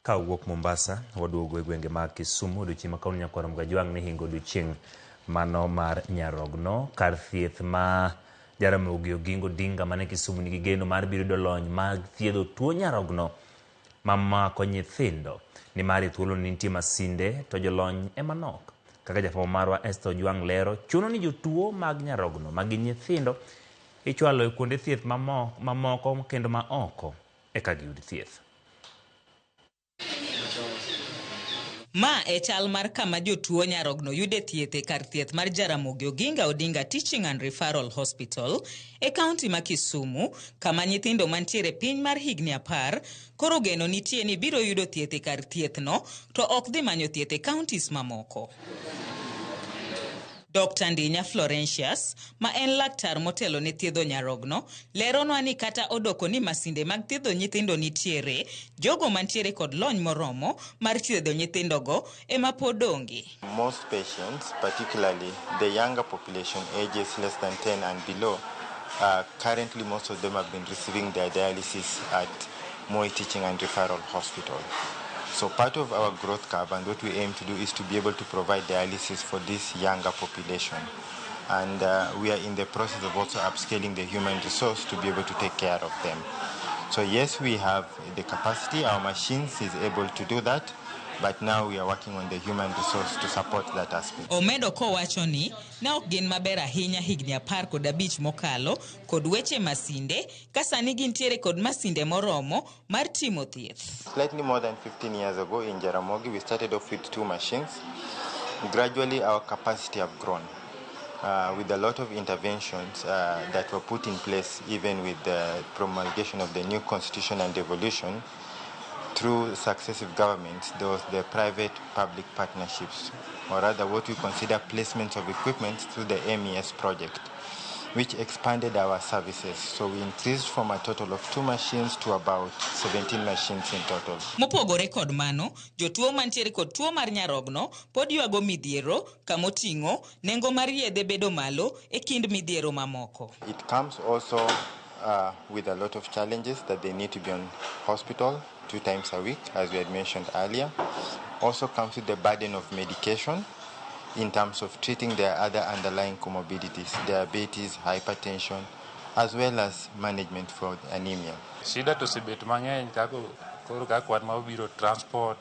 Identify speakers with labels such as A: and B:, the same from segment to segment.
A: Ka wuok Mombasa, waduogo e gwenge mag Kisumu. Odiochieng' ma kawuono nyakwar Mgajwang' ne hingo odiochieng' mano mar nyarogno. Kar thieth ma Jaramogi Oginga Odinga mane Kisumu nigi geno mar biro yudo lony mag thiedho tuo nyarogno mamako nyithindo. Nimar e thuoloni nitie masinde to jolony ema nok. Kaka jafwambo marwa Esther Ojwang' lero, chuno ni jotuo mag nyarogno ma gin nyithindo ichwalo e kuonde thieth mamoko kendo ma oko eka giyud thieth.
B: Ma e chal mar kama jotuo nyarogno yude thieth e kar thieth mar Jaramogi Oginga Odinga Teaching and Referral Hospital e kaunti ma Kisumu, kama nyithindo mantiere piny mar higni 10 koro geno nitie ni biro yudo thieth e kar thiethno to ok dhi manyo thieth e counties mamoko. Dr. Ndinya Florentius, ma en laktar motelo ne thiedho nyarogno, leronwa ni kata odoko ni masinde mag thiedho nyithindo nitiere, jogo mantiere kod lony moromo mar thiedho nyithindogo ema pod onge.
C: Most patients, particularly the younger population, ages less than 10 and below, currently most of them have been receiving their dialysis at Moi Teaching and Referral Hospital. So part of our growth curve and what we aim to do is to be able to provide dialysis for this younger population. And we are in the process of also upscaling the human resource to be able to take care of them. So yes, we have the capacity, our machines is able to do that, but now we are working on the human resource to support that aspect.
B: Omedo kowacho ni ne ok gin maber ahinya higni 15 mokalo kod weche masinde ka sani gintiere kod masinde moromo mar timo thieth.
C: Slightly more than 15 years ago in Jaramogi, we started off with 2 machines. Gradually, our capacity have grown. With a lot of interventions that were put in place, even with the promulgation of the new constitution and devolution, through successive governments, there was the private-public partnerships, or rather what we consider placements of equipment through the MES project, which expanded our services. So we increased from a total of 2 machines to about 17 machines in total.
B: Mopogore kod mano, jotuo mantiere kod tuo mar nyarogno pod ywago midhiero kamoting'o nengo mar yedhe bedo malo e kind midhiero mamoko.
C: It comes also with a lot of challenges that they need to be on hospital 2 times a week, as we had mentioned earlier. Also comes with the burden of medication in terms of treating their other underlying comorbidities, diabetes, hypertension, as well as management for anemia.
D: Shida to osebet mang'eny kako koro kaka wan ma wabiro transport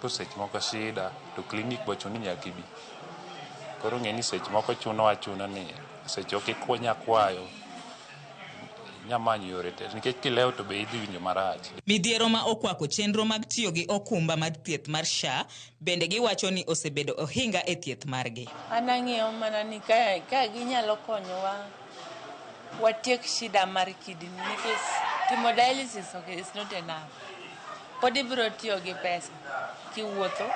D: seche moko shida to clinic bo chuno ni nyaka ibi. Koro ng'e ni seche moko chuno achuna ni seche ok ikunya kwayo nyamanyo yore te nikech kilewo to be idhi winjo marach.
B: Midhiero ma okwako chenro mag tiyo gi okumba mar thieth mar SHA bende giwacho ni osebedo ohinga e thieth margi.
E: An ang'iyo mana ni ka ginyalo konyowa watiek shida mar kidney nikech timo dialysis okay, is not enough. Pod ibiro tiyo gi pesa kiwuotho,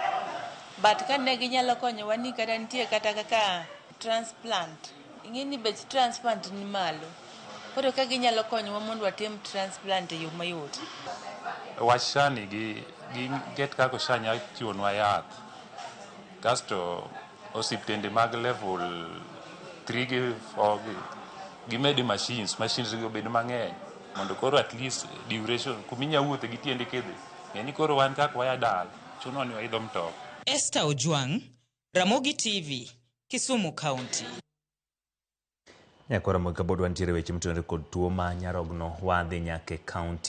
E: but ka ne ginyalo konyowa ni kata nitie kata kaka transplant, ing'e ni bech transplant ni malo. Koro ka ginyalo konyowa mondo watim transplant e yo mayot.
D: Wach SHA ni gi get kaka SHA nyalo chiwonwa yath. Kasto osiptende mag level 3 gi 4 gi gimedi machines gi obed mang'eny mondo koro at least duration kuminya wuothe gi tiendi kidhi. Ng'e ni koro wan kaka waya dala, chuno ni waidho mtoka.
B: Esther Ojwang', Ramogi TV, Kisumu County.
A: Nyakwara Ramogi kapod wantiere weche motenore kod tuo ma nyarogno wadhi nyaka e kaunti